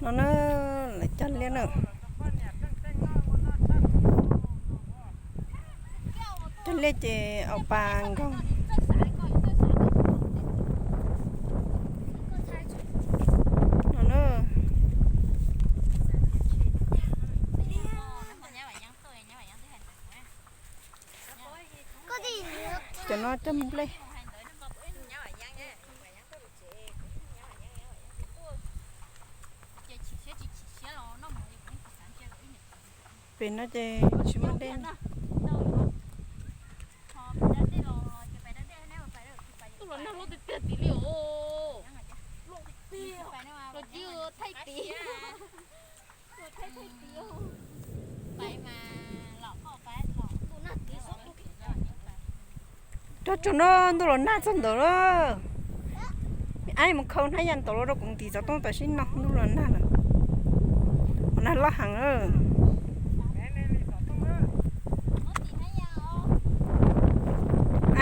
No na, lawv cog liaj na. Cog liaj ces au pa nkaug. No na. Cov no cog nplej. Pem no ces tsis muaj dej. Tuaj los nag loj tiag tiag tid li os. Los cia thaij tid. Cog tsaug no, ntuj los nag txog ntawd lawm. Aib mus khau hnab yas ntaus los rau kuv ntim xov tooj tam sim no, ntuj los nag lawm. Nag loj heev lawm.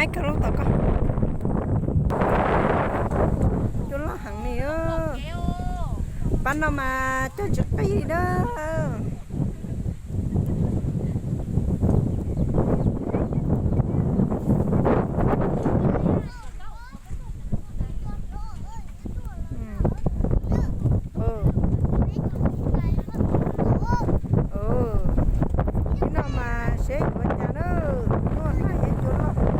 Aib kawg lub tom koj. Cua loj heev li. Pab no mas cog tsis qig li na. Ib no mas seb yuav cas na, tuaj nag es cua loj heev.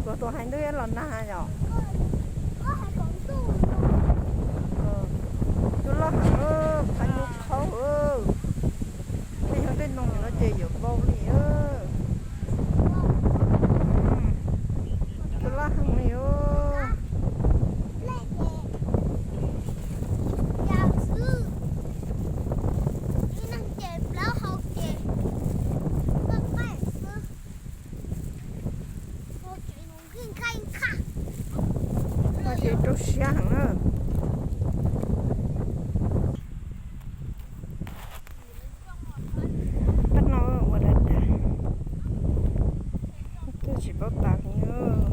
Kuv tus hais ntuj yuav los nag yom. Cua loj heev, qhov nyuj qhaub. Tej xyoo tej ntoo no ces yuav npau li. Cua loj heev li os. Ces rau siab heev na. Pab no ua dag dag, twb tsis paub tas li.